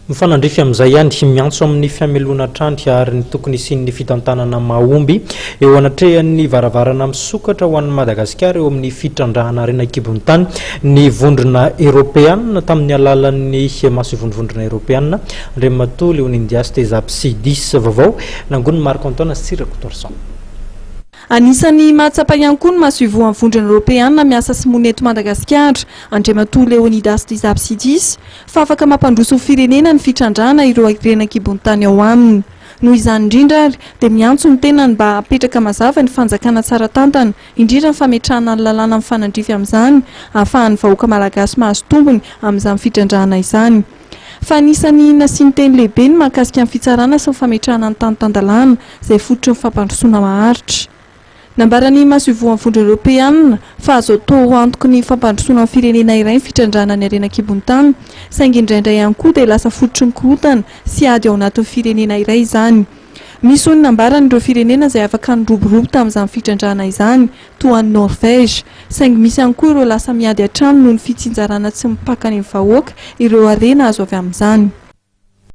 Mifanandrify amin'izay ihany, miantso amin'ny famelona hatrany ary ny tokony hisian'ny fitantanana mahomby eo anatrehan'ny varavarana misokatra ho an'i Madagasikara eo amin'ny fitrandrahana harena an-kibon'ny tany ny Vondrona Eoropeanina tamin'ny alalan'ny masoivohon'ny Vondrona Eoropeanina, Andriamatoa Leonindias Tezapsidis. Vaovao nangonin'i Marc Antoine sy Rakotoarison. Anisan'ny mahatsapa ihany koa ny masoivohon'ny Vondrona Eoropeanina miasa sy monina eto Madagasikara, Andriamatoa Leonidas Tezapsidis, fa afaka mampandroso ny firenena ny fitrandrahana ireo harena an-kibon'ny tany ao aminy. Noho izany indrindra ary dia miantso ny tenany mba hapetraka mazava ny fanjakana tsara tantana, indrindra ny fametrahana ny lalàna mifanandrify amin'izany, ahafahan'ny vahoaka malagasy mahazo tombony amin'izany fitrandrahana izany. Fa anisan'ny nasiany teny lehibe ny mahakasika ny fitsarana sy ny fametrahana ny tany tan-dalàna, izay fototry ny fampandrosoana maharitra. Nambaran'ny masoivohon'ny Vondrona Eoropeanina fa azo atao ho antoky ny fampandrosoana ny firenena iray ny fitrandrahana ny harena an-kibon'ny tany, saingy indraindray ihany koa dia lasa fototry ny korontana sy ady ao anatin'ny firenena iray izany. Misy hoy ny nambarany ireo firenena izay afaka niroborobo tamin'izany fitrandrahana izany, toa an'i Norvège, saingy misy ihany koa ireo lasa miady an-trano noho ny fitsinjarana tsy mipaka any amin'ny vahoaka ireo harena azo avy amin'izany.